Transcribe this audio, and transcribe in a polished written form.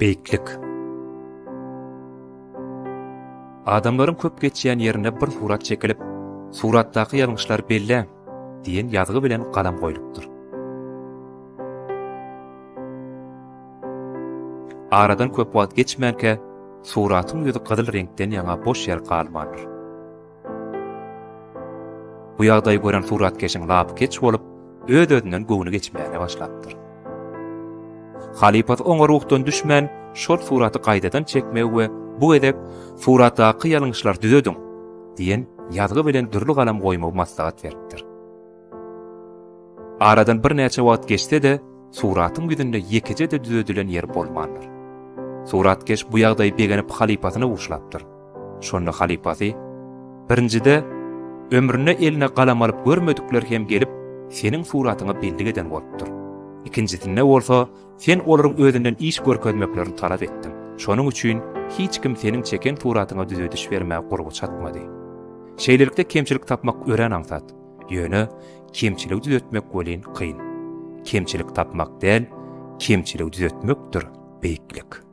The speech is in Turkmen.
Beýiklik. Adamlaryň köp geçýän ýerinde bir surat çekilip, Suratdaky ýalňyşlary belläň! diýen ýazgy bilen galam goýlupdyr. Aradan köp wagt geçmänkä, suratyň ýüzi gyzyl reňkden ýaňa boş ýer galmandyr. Bu ýagdaýy gören suratkeşiň lapy keç bolup, öz-özünden göwni geçmäge başlapdyr. Halypasy oňa ruhdan düşmän, şol suraty gaýtadan çekmegi we bu gezek Suratdaky ýalňyşlary düzediň! diýen ýazgy bilen dürli galam goýmagy maslahat beripdir. Aradan birnäçe wagt geçse-de, suratyň ýüzünde ýekeje-de düzedilen ýer bolmandyr. Suratkeş bu ýagdaýy begenip halypasyna buşlapdyr. Şonda halypasy, Birinjide, ömründe eline galam alyp görmedikler hem gelip, seniň suratyňa bellik eden bolupdyr. Ikinjisinde bolsa, sen olaryň özünden iş görkezmeklerini talap etdiň. Şonuň üçin hiç kim seniň çeken suratyňa düzediş bermäge gurby çatmady. Şeýlelikde kemçilik tapmak örän aňsat. Ýöne kemçiligi düzetmek welin kyn. Kemçilik tapmak däl, kemçiligi düzetmekdir beýiklik.